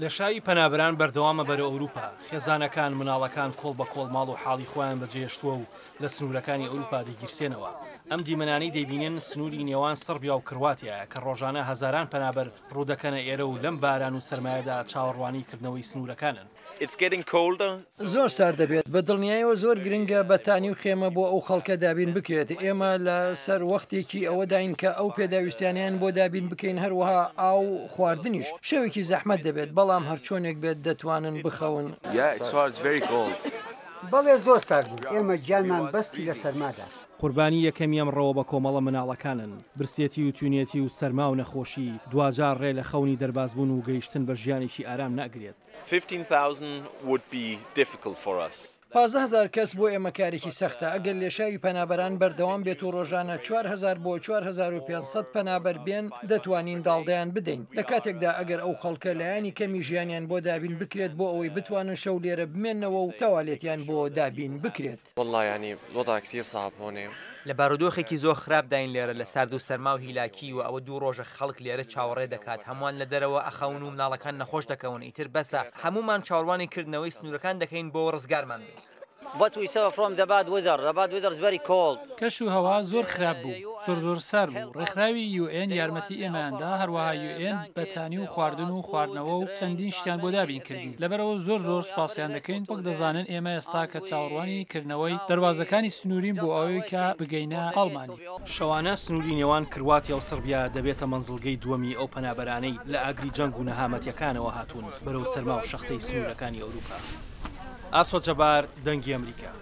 لێشاوی پەنابەران بەردەوامە بەرەو ئەوروپا، خێزانەکان، مناڵەکان کۆڵ بە کۆڵ ماڵ و حاڵی خۆیان بەجێهێشتووە و لە سنوورەکانی ئەوروپا دەگیرسێنەوە. ئەم دیمەنانەی دەیبینن سنووری نێوان سڕبیا و کرواتیایە کە ڕۆژانە هەزاران پەنابەر ڕوودەکەنە ئێرە و لەم باران و سەرمایەدا چاوەڕوانی کردنەوەی سنوورەکانن. زۆر سارد دەبێت، بە دڵنیایەوە زۆر گرنگە بەتانی و خێمە بۆ ئەو خەڵکە دابین بکرێت، ئێمە لە سەر وەختێکی ئەوەداین کە ئەو پێداویستیانەیان بۆ دابین بکەین، هەروەها ئاو و خواردنیش، شەوێکی زەحمەت دەبێت، بەڵام هەرچۆنێک بێت دەتوانن بخەون. بەڵێ زۆر سارد بوو، ئێمە گیانمان بەستی لە سەرمادا. قوربانی یەکەمی ئەم ڕەوە بەکۆمەڵە مناڵەکانن، برسێتی و تینوێتی و سەرما و نەخۆشی، دواجار ڕێ لە خەونی دەربازبوون و گەیشتن بە ژیانێکی ئارام ناگرێت. 15,000 کەس بۆ ئێمە کارێکی سەختە، ئەگەر لێشاوی پەنابەران بەردەوام بێت و ڕۆژانە 4000 بۆ 4500 پەنابەر بێن، دەتوانین داڵدەیان بدەین، لە کاتێکدا ئەگەر ئەو خەڵکە لایەنی کەمی ژیانیان بۆ دابین بکرێت بۆ ئەوەی بتوانن شەو لێرە بمێننەوە و تەوالێتیان بۆ دابین بکرێت. واللە یانی الوضع کتیر صعب هونێ. لە بارودۆخێکی زۆر خراپداین لێرە لە سارد و سەرما و هیلاکی و ئەوە دوو ڕۆژە خەڵک لێرە چاوەڕێ دەکات هەمووان لە دەرەوە ئەخەون و مناڵەکان نەخۆش دەکەون ئیتر بەسە هەموومان چاوەڕوانی کردنەوەی سنوورەکان دەکەین بۆ ڕزگارمان بێت. What we saw from the bad weather, the bad weather is very cold. کەش و هەوا زۆر خراپ بوو، زۆر زۆر سارد بوو، ڕێکخراوی یو ئێن یارمەتی ئێمەیان دا، هەروەها یو ئێن بەتانی و خواردن و خواردنەوە و چەندین شتیان بۆ دابین کردین، لەبەرئەوە زۆر زۆر سوپاسیان دەکەین، وەک دەزانن ئێمە ئێستا کە چاوەڕوانی کردنەوەی دەروازەکانی سنوورین بۆ ئەوەی کە بگەینە ئەڵمانی. شەوانە سنووری نێوان کرواتیا و سڕبیا دەبێتە مەنزڵگەی دووەمی ئەو پەنابەرانەی لە ئاگری جەنگ و نەهامەتیەکانەوە هاتوون بەرەو سەرما و شەختەی سنوورەکانی ئەوروپا. ئاسۆ جەبار، دەنگی ئەمریکا.